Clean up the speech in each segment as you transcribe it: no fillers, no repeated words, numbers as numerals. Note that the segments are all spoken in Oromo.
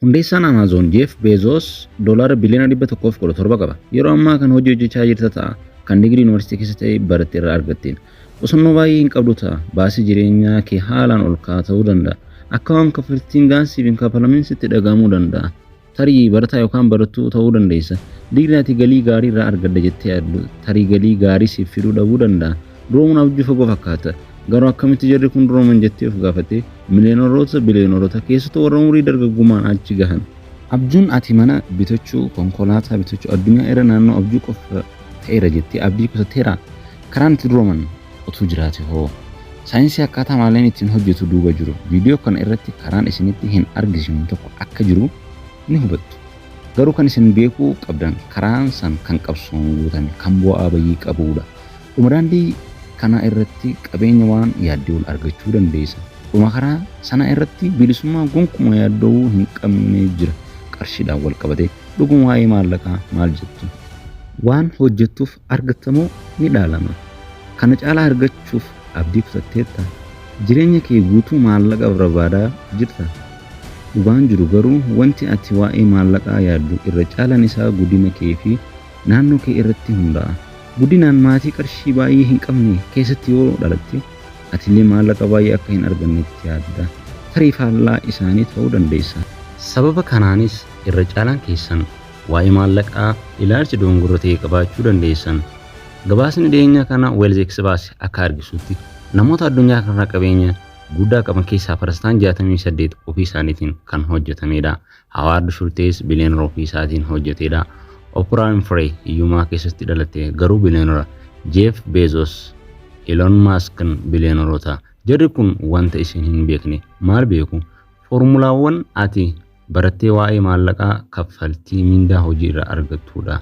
Hundeessaan Amaazon Jeef Beezoos doolaara biliyoona 117 qaba. Yeroo ammaa kan hojii hojjechaa jirta ta'a. Kan digirii yuunivarsiitii keessa ta'e baratte irraa argatteen. Qusannoo baay'ee hin qabdu ta'a. Baasii jireenyaa kee haalaan ol ka'aa ta'uu danda'a. Akka waan kaffaltiin gahaan siif hin kafalamin sitti dhaga'amuu danda'a. Tarii barataa yookaan barattuu ta'uu dandeessa. Digiriin ati galii gaarii irraa argadda jettee yaaddu tarii galii gaarii siif fiduu dhabuu danda'a. Duroomuun abjuu fagoo fakkaata. Garuu akkamitti jarri kun durooman jettee of gaafattee? Miliyoonaroota, biliyoonaroota, keessattuu warra umurii dargaggummaan achi gahan. Abjuun ati mana bitachuu, konkolaataa bitachuu, addunyaa irra naannoo abjuu qofa ta'eera jettee abdii kutatteeraa? Karaan itti durooman utuu jiraate hoo? Saayinsii akkaataa maallaqni ittiin hojjetu duuba jiru. Viidiyoo kana irratti karaan isinitti hin argisiifne tokko akka jiru ni hubattu. Garuu kan isin beekuu qabdan karaan san kan qabsoon guutame, kan bu'aa bayii qabuudha. Dhuma daandii kanaa irratti qabeenya waan yaaddee ol argachuu dandeessa. Dhuma karaa sanaa irratti bilisummaa gonkumaa yaadda'uu hin qabne jira. Qarshiidhaan wal qabatee dhuguma waa'ee maallaqaa maal jettu? Waan hojjettuuf argatta moo ni dhaalama? Kana caalaa argachuuf abdii kutatteettaa? Jireenya kee guutuu maallaqa barbaadaa jirtaa? Dhugaan jiru garuu wanti ati waa'ee maallaqaa yaaddu irra caalaan isaa guddina kee fi naannoo kee irratti hundaa'a. Guddinaan maatii qarshii baay'ee hin qabne keessatti yoo dhalatte, atillee maallaqa baay'ee akka hin argannetti yaadda. Tarii faallaa isaanii ta'uu dandeessa. Sababa kanaanis irra caalaan keessan waa'ee maallaqaa ilaalcha dogongora ta'e qabaachuu dandeessan. Gabaasni dhiyeenya kana WealthX baase akka argisuutti, namoota addunyaa kanarraa qabeenya guddaa qaban keessaa parsantaan 68 ofii isaaniitiin kan hojjetamedha. Hawaard Shultees biliyeenara ofii isaatiin hojjetedha. Oprah Winfrey hiyyummaa keessatti dhalatte garuu biliyeenara. Jeef Bezos, Elon Musk biliyeenaroota. Jarri kun wanta isin hin beekne maal beeku? Foormulaawwan ati barattee waa'ee maallaqaa kaffaltii mindaa hojii irraa argattudha.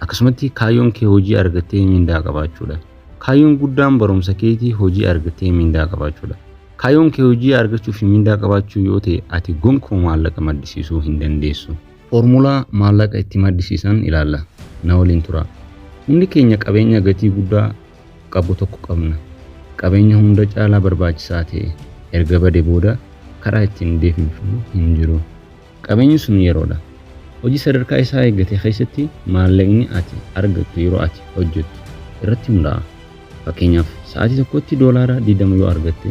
Akkasumatti kaayyoon kee hojii argattee mindaa qabaachuudha. Kaayyoon guddaan barumsa keetii hojii argattee mindaa qabaachuudha. Kaayyoon kee hojii argachuu fi mindaa qabaachuu yoo ta'e ati gonkumaa maallaqa maddisiisuu hin dandeessu. Foormulaa maallaqa itti maddisiisan ilaalla. Na waliin turaa. Hundi keenya qabeenya gatii guddaa qabu tokko qabna. Qabeenya hunda caalaa barbaachisaa ta'e erga bade booda karaa ittiin deebifnu hin jiru. Qabeenyi sun yeroodha. Hojii sadarkaa isaa eeggate keessatti maallaqni ati argattu yeroo ati hojjettu irratti hundaa'a. Fakkeenyaaf sa'aatii tokkotti doolaara 20 yoo argatte,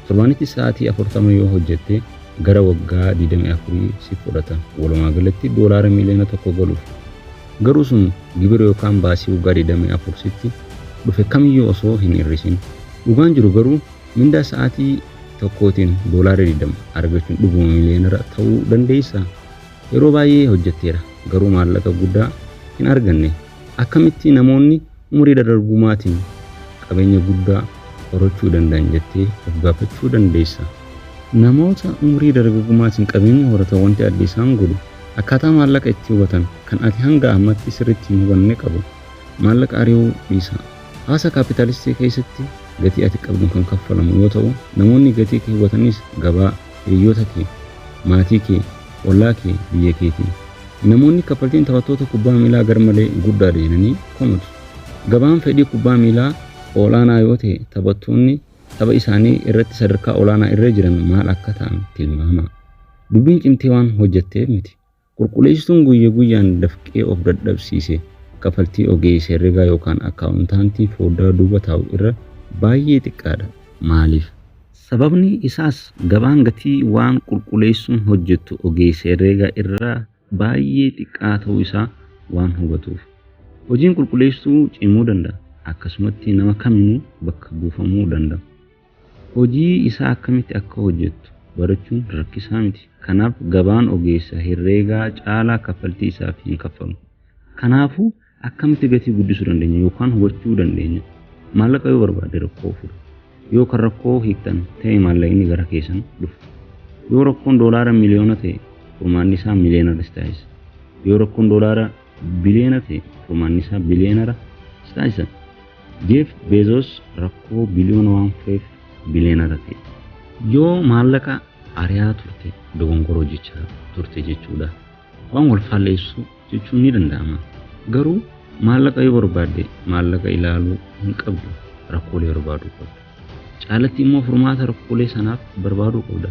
torbaanitti sa'aatii 40 yoo hojjette gara waggaa 24 si fudhata. Walumaa galatti doolaara miliyoona tokko galuuf. Garuu sun gibira yookaan baasii waggaa 24 sitti dhufe kamiyyuu osoo hin hir'isin. Dhugaan jiru garuu mindaa sa'aatii tokkootiin doolaara 20 argachuun dhuguma miliyeenara ta'uu dandeessaa? Yeroo baay'ee hojjetteera, garuu maallaqa guddaa hin arganne. Akkamitti namoonni umurii dargaggummaatiin qabeenya guddaa horachuu danda'an jettee of gaafachuu dandeessa. Namoota umurii dargaggummaatiin qabeenya horatan wanti adda isaan godhu akkaataa maallaqa itti hubatan kan ati hanga ammatti sirriitti hin hubanne qabu. Maallaqa ari'uu dhiisaa. Hawaasa kaappitaalistii keessatti gatii ati qabduun kan kaffalamu yoo ta'u, namoonni gatii kee hubatanis gabaa, hiriyyoota kee, maatii kee, ollaa kee, biyya keeti. Namoonni kaffaltiin taphattoota kubbaa miilaa garmalee guddaadha jedhanii komatu. Gabaan fedhii kubbaa miilaa ol'aanaa yoo ta'e taphattoonni tapha isaanii irratti sadarkaa olaanaa irra jiran maal akka ta'an tilmaamaa. Dubbiin cimtee waan hojjetteef miti. Qulqulleessituun guyya guyyaan dafqee of dadhabsiise kafaltii ogeessa herregaa yookaan akkaawuntaantii fooddaa duuba taa'u irra baay'ee xiqqaadha. Maaliif? Sababni isaas gabaan gatii waan qulquleessuun hojjettu ogeessa herreegaa irraa baay'ee xiqqaa ta'uu isaa waan hubatuuf. Hojiin qulquleessuu cimuu danda'a, akkasumatti nama kaminuu bakka buufamuu danda'a. Hojii isaa akkamitti akka hojjettu barachuun rakkisaa miti. Kanaaf gabaan ogeessa herreegaa caalaa kaffaltii isaaf hin kaffalu. Kanaafuu akkamitti gatii guddisuu dandeenya yookaan hubachuu dandeenya? Maallaqa yoo barbaadde rakkoo furi. Yoo kan rakkoo hiiktan ta'e maallaqni gara keessan dhufa. Yoo rakkoon doolaara miliyoona ta'e furmaanni isaa miliyeenara si taasisa. Yoo rakkoon doolaara biliyoona ta'e furmaanni isaa biliyeenara si taasisa. Jeef Beezos rakkoo biliyoona waan fureef biliyeenara ta'e. Yoo maallaqa ari'aa turte dogongora hojjechaa turte jechuudha. Waan wal faalleessu jechuun ni danda'ama. Garuu maallaqa yoo barbaadde maallaqa ilaaluu hin qabdu, rakkoolee barbaaduu qabda. Caalatti immoo furmaata rakkoolee sanaaf barbaaduu qabda.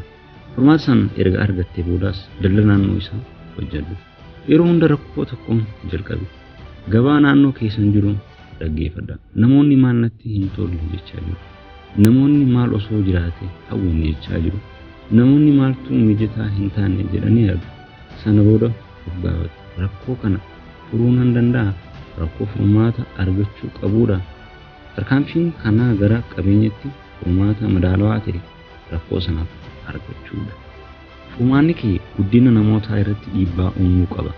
Furmaata sana erga argattee boodaas daldala naannoo isaa hojjedhu. Yeroo hunda rakkoo tokkoon jalqabi. Gabaa naannoo keessan jiru dhaggeeffadha. Namoonni maal natti hin tolle jechaa jiru. Namoonni maal osoo jiraate hawwan jechaa jiru. Namoonni maaltu mijataa hin taane jedhanii yaadu. Sana booda of gaafatu. Rakkoo kana furuu nan danda'aa? Rakkoo furmaata argachuu qabudha. Tarkaanfiin kanaa gara qabeenyatti furmaata madaalawaa ta'e rakkoo sanaaf argachuudha. Furmaanni kee guddina namootaa irratti dhiibbaa uumuu qaba.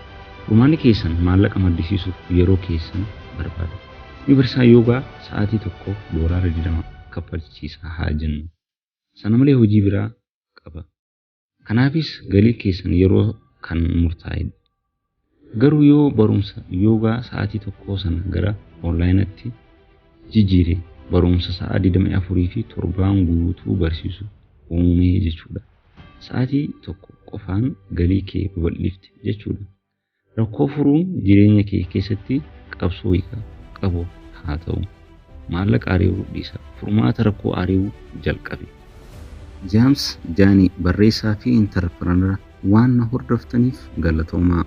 Furmaanni keessan maallaqa maddisiisuuf yeroo keessan barbaada. Yuunivarsiitii yoogaa sa'aatii tokkoof $20 kaffalchiisa haa jennu. Sana malee hojii biraa qaba. Kanaafis galii keessan yeroo kan murtaa'edha. Garuu yoo barumsa yoogaa sa'aatii tokkoo sana gara onlaayinaatti jijjiire barumsa sa'a 24 fi torbaan guutuu barsiisu uumee jechuudha. Sa'aatii tokko qofaan galii kee babal'ifte jechuudha. Rakkoo furuun jireenya kee keessatti qabsoo hiika qabu haa ta'u. Maallaqa ari'uu dhiisa. Furmaata rakkoo ari'uu jalqabi. Jaams Jaanii barreessaa fi intarpireenara waan na hordoftaniif galatoomaa.